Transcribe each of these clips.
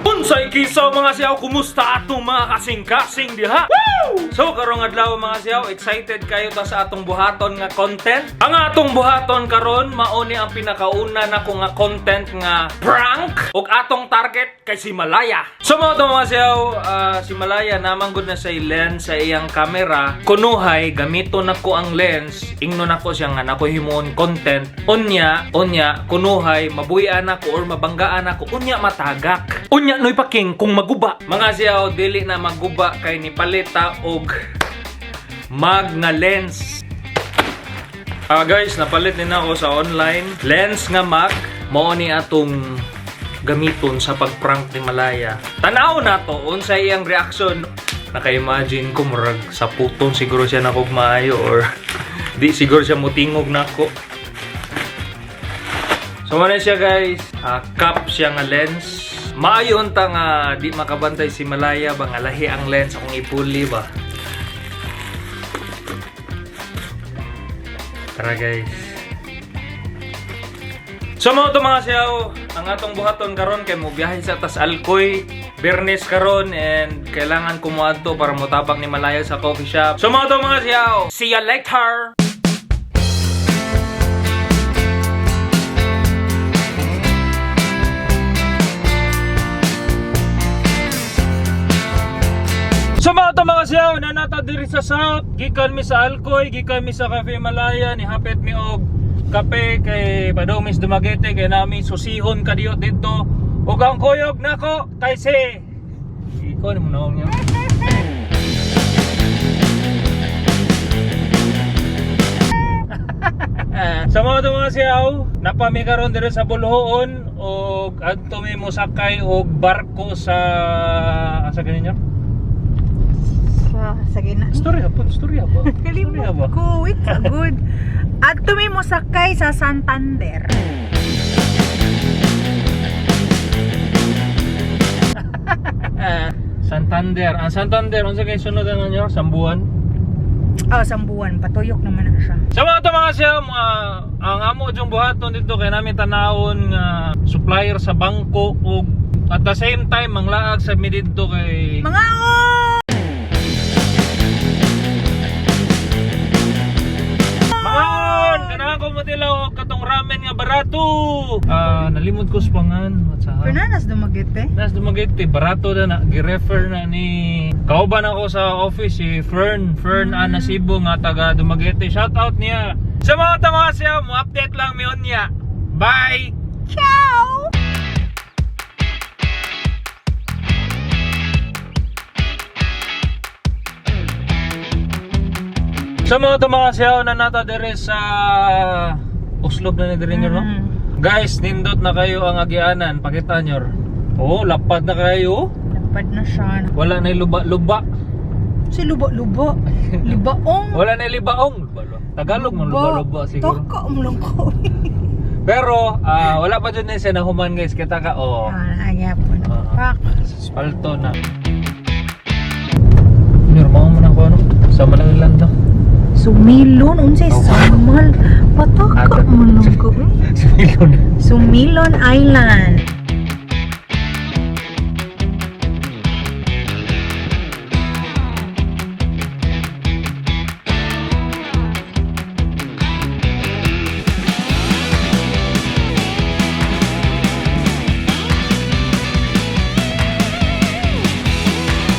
Unsay kisaw, mga siyaw, kumusta atong mga kasing-kasing diha? Woo! So karong adlaw, mga siyaw, excited kayo ta sa atong buhaton nga content. Ang atong buhaton karon mao ni ang pinakauna nako nga content nga prank ug atong target kay si Malaya. So mao to, mga siyaw, si Malaya namang gud na sa lens sa iyang camera. Kunuhay gamiton nako ang lens, ingnon nako siya nga nako himuon content. Unya, unya kunuhay mabuy-an ako or mabanggaan ako, unya matagak. Unya noy paking kung maguba. Mga siyaw, dili na maguba kay ni palita og mag nga lens. Ah guys, napalit ni nako sa online lens nga mag, mao ni atong gamiton sa pagprank ni Malaya. Tanaw na to unsa iyang reaction. Naka-imagine ko murag sa puton siguro siya nako maayo or di siguro siya mutingog nako. So mao na siya, guys, cup siya nga lens. Maayo unta nga di makabantay si Malaya ba nga lahi ang lens akong ipuli ba. Tara, guys. So mao to, mga siyaw, ang atong buhaton karon kay mo biyahe sa tas Alcoy, Bernes karon and kailangan ko moadto para motabang ni Malaya sa coffee shop. So mao to, mga siyaw. See ya later. So mao to, mga siyaw, nanata diri sa South, gikan mi sa Alcoy, gikan mi sa Cafe Malaya, ni hapit mi og kape kay padung mi's Dumaguete kay nami susihon kadiyot didto. Ug ang kuyog nako kay si Ikaw ni mo naong niya. Sa mga to, mga siyaw, napami karon diri sa Boljoon og adto mi mosakay og barko sa asa ganinyo? Sa gina. Story hapon, story ba? Story Kalimot ba? ko. Wait, good. At tumi mo sakay sa Santander. Santander. Ang Santander, unsa kay sunod ang ano? Sambuan. Oh, Sambuan. Patuyok naman na siya. Sa mga to, mga siya, mga, ang amo dyong buhaton dito kay namin tanawon nga supplier sa bangko ug at the same time manglaag sa mi didto kay Mga oh! Mangaon! Ganahan ko motilaw og katong ramen nga barato. Ah, nalimod ko sa pangan. Sa Pernanas Dumaguete. Nas Dumaguete, barato na na, gi-refer na ni kauban ako sa office si Fern, Fern Ana Sibo nga taga Dumaguete. Shout out niya. Sa mga tama siya, mo update lang mi unya. Bye. Ciao! Sa mga tama siya na nata dere sa Oslob na ni dere nyo, no? Mm. Guys, nindot na kayo ang agianan, pakita nyo. Oh, lapad na kayo. Lapad na siya. Wala na luba-luba. Si luba-luba. Libaong. Wala na libaong. Luba-luba. Tagalog man luba-luba siguro. Taka mo lang ko. Pero wala pa dyan siya nahuman, guys. Kita ka, oh. Ah, nagyapon. Ah. Pak. Spalto na. Nirmaw mo na ko ano? Sa Malailan to. Sumilon. Unsay Oh. samal. Pataka Ata. mo lang ko. Eh. Sumilon. Sumilon Island.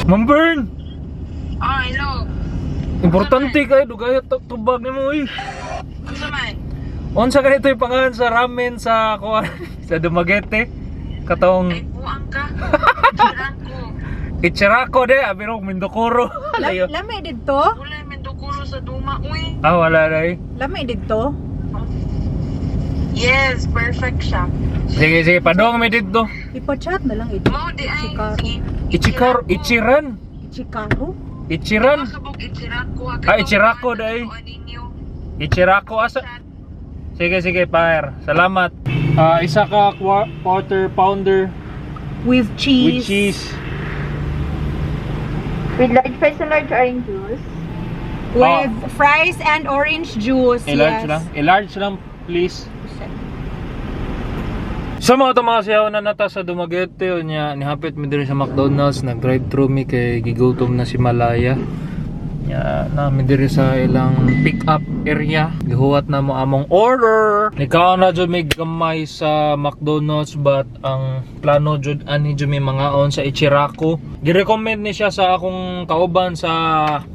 Ma'am Bern! Ah, hello. Importante kayo, dugay tubag nimo eh. Unsa man? Unsa ganito yung pangalan sa ramen sa kuan sa Dumaguete? Katong Ay, buang ka. Ichirako. Ichirako de, abirong Mindokoro. Layo. Lami didto? Wala man dukuro sa Duma, uy. Ah, wala na eh. Lami didto? Yes, perfect siya. Sige, sige, padong mi dito. Ipa-chat na lang ito. Mao di ay Ichikaro. si Ichikaro, Ichiran. Ichikaro? Ichiran. Makabog Ichirako. Ah, Ichirako, day. Ichirako asa. Sige, sige, pair. Salamat. Ah, isa ka quarter pounder With cheese. with cheese. With large fries and large orange juice. With fries and orange juice. A large Yes. lang. A large lang, please. Sa mga to mga siyaw na nata sa Dumaguete unya nihapit mi diri sa McDonald's, nag drive thru mi kay gigutom na si Malaya. Nya na mi diri sa ilang pick up area. Gihuwat na mo among order. Nikaon na jud mi gamay sa McDonald's, but ang plano jud ani jud mi mangaon sa Ichiraku. Girecommend ni siya sa akong kauban sa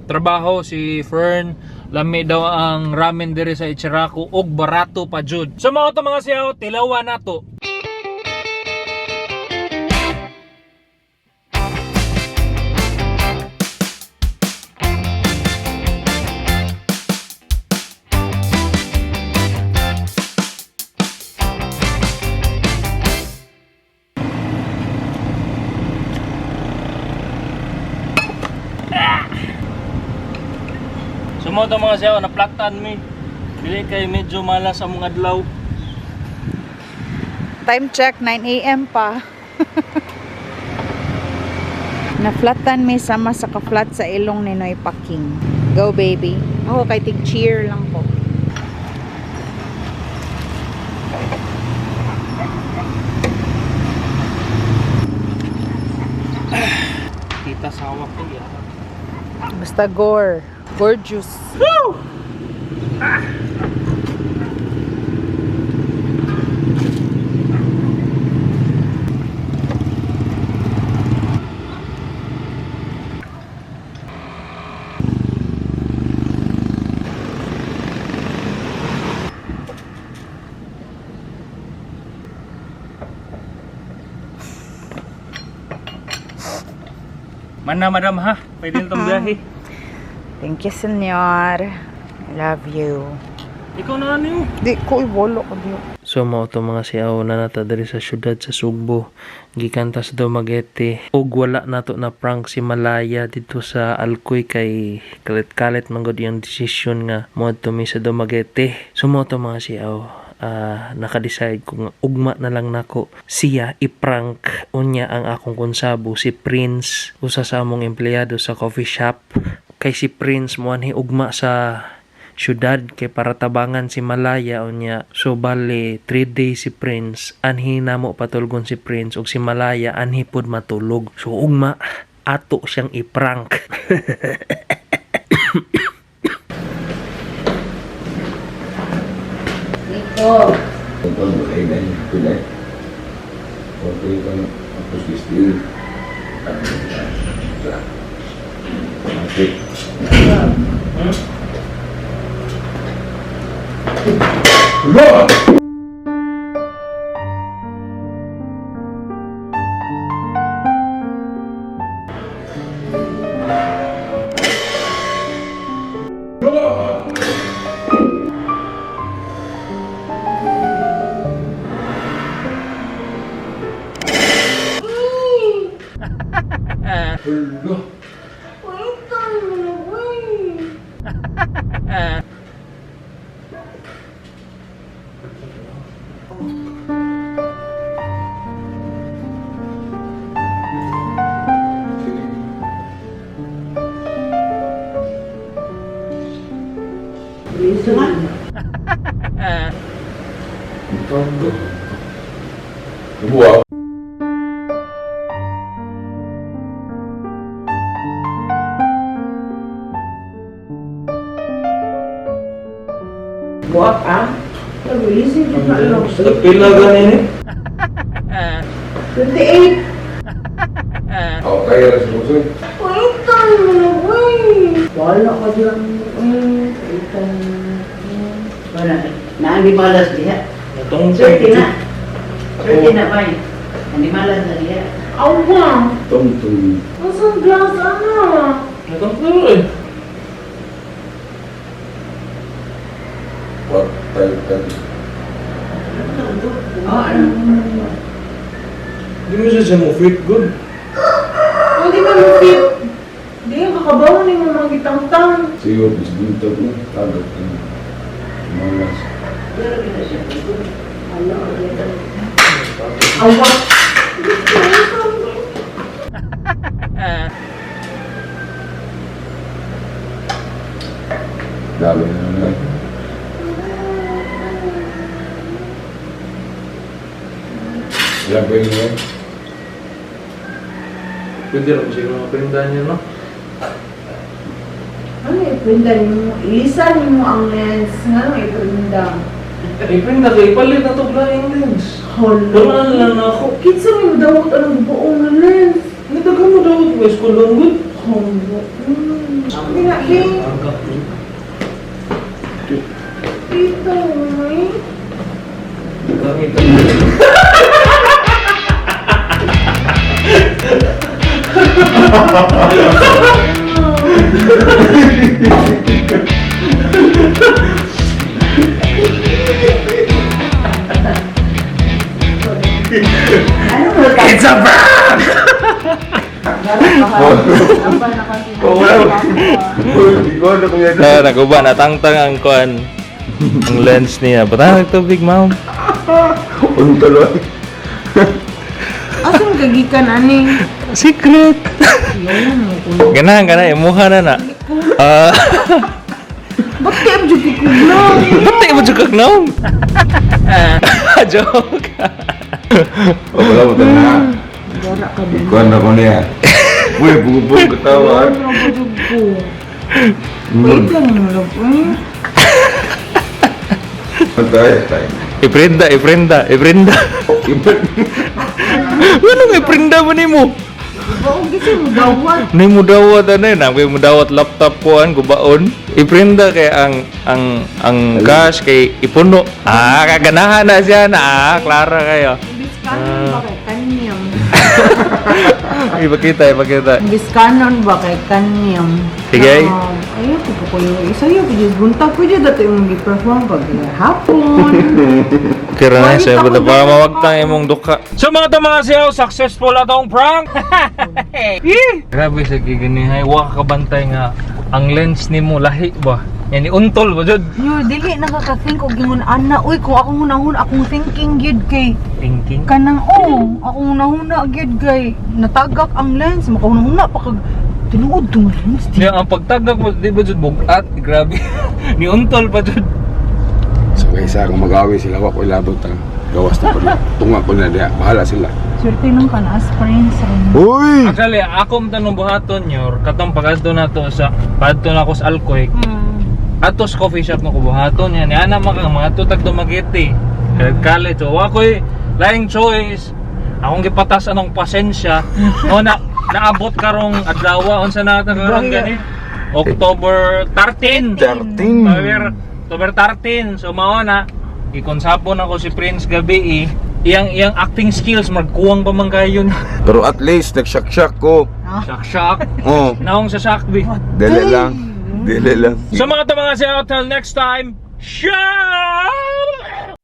trabaho, si Fern. Lami daw ang ramen diri sa Ichiraku ug barato pa jud. So mga to mga siyaw, tilawan nato. Sumo to mga siyaw, naplatan mi. Dili kay medyo malas ang mga adlaw. Time check, 9 a.m. pa. Naflatan mi sama sa ka-flat sa ilong ni Noy Paking. Go baby. Ako kay tig cheer lang ko. Kita sa hawak ko ya. Basta gore. Gorgeous. Mana madam ha, pwede na tong biyahe. Thank you, senyor. I love you. Ikaw na ano yun. Di ko iwolo ko diyo. So mao to mga siaw na nata diri sa syudad sa Sugbo, gikan ta sa Dumaguete, ug wala nato na prank si Malaya dito sa Alcoy kay kalit-kalit man gud yung desisyon nga moadto mi sa Dumaguete. So mao to mga siaw, naka-decide ko nga ugma na lang nako siya i-prank, unya ang akong konsabo si Prince, usa sa among empleyado sa coffee shop, kay si Prince moanhi ugma sa syudad kay para tabangan si Malaya unya. So bale 3 days si Prince anhi namo patulgon si Prince, ug si Malaya anhi pud matulog. So ugma ato siyang i-prank. Buwa. Pila gani 28. Oh, kaya lang si Musoy. Wala ko dyan. Wala. Naanimalas diha. Natong Swerte na. Swerte na bay. Animalas na diha. Awa! Tung tung. Ang sunglass, ano? Natong eh. Patay ka. Oh, ano? Di mo siya mo fit good. O, di ba mo fit? Di, kakabaw ni mo mga gitang-tang. Siyo, bisbintag mo. Tagad ka. Malas. Pero kita siya. Awa! Dami na naman. Pwede rin siguro maprinda niya, no? Ano iprinda nimo? Ilisan nimo ang lens. Nga iprinda? Iprinda kay ipalit na to laing lens. Hala. Wala lang ako. Kinsa may dawot anong buong nga lens? Nagdagan mo dawot mo school lang good. Hala. Hindi na, eh. Dito, eh. It's a prank! Na, naguba, natangtang ang kuan. Ang lens niya. Ba't tubig, ma'am? Untaloy. Asan kagikan ani? Secret! Ganahan ka na, imuha na na. Ah, Ba't kaya mo dyan kukulong? ba't tayo mo dyan kag Joke! Oh, wala mo na. Wala ka din. Ikuan na ko niya. Uy, bugubog katawa. Wala ko dyan ko. Wait lang mo lang. Eh. Tayo, tayo. Iprinda, iprinda, iprinda. Anong iprinda mo nimo? Baong kasi mo dawat. Ni mo dawat ano yun, ang mo dawat laptop ko an gubaon. Iprinda kay ang cash kay ipuno. Ah, kaganahan na siya na. Ah, klara kayo. Imbis kanon ba kay kanyam? Ipakita, ipakita. Imbis kanon ba kay kanyam? Sige. Ayaw ko po kayo. Isayo ko dyan. Buntag ko dyan. Dati imong gi-perform pag hapon. Kira na Wait, siya, ako bata na para lang mawagtang imong duka. So mga to mga siyaw, successful atong prank. Grabe sa giganihay, wa ka kabantay nga ang lens nimo lahi ba. Yan ni untol ba jud? Yo, dili nakaka-think og ingon ana. Uy, kung akong hunahuna, akong thinking gyud kay Thinking. kanang oh, akong hunahuna gyud kay natagak ang lens, makahunahuna pa kag tinuod tong lens. Di. Niya ang pagtagak mo di ba jud bugat, grabe. Ni untol pa jud. So kaysa kung mag-away sila, wa ko ilabot ang gawas na pala. Tunga ko na diya. Bahala sila. Swerte nung kan as friends. Uy! Actually, ako tanong buhaton nyor, katong pag-adto na to sa padto na ako sa Alcoy. Ato sa coffee shop na ko buhaton niya. Ni ana man kang mga tutag Dumaguete. College. So, wa ko'y laing choice. Akong gipatas anong pasensya. No na naabot karong adlaw unsa na ta karon gani? October 13. 13. October 13. So mao na gikonsabo na ko si Prince gabi eh. Iyang iyang acting skills magkuwang pa man kayo na. Pero at least, nagsyak-syak ko. Shock shock. Oh, Naong sa Shakbi. dili lang. Dili lang. So mga to mga siya, till next time. Ciao!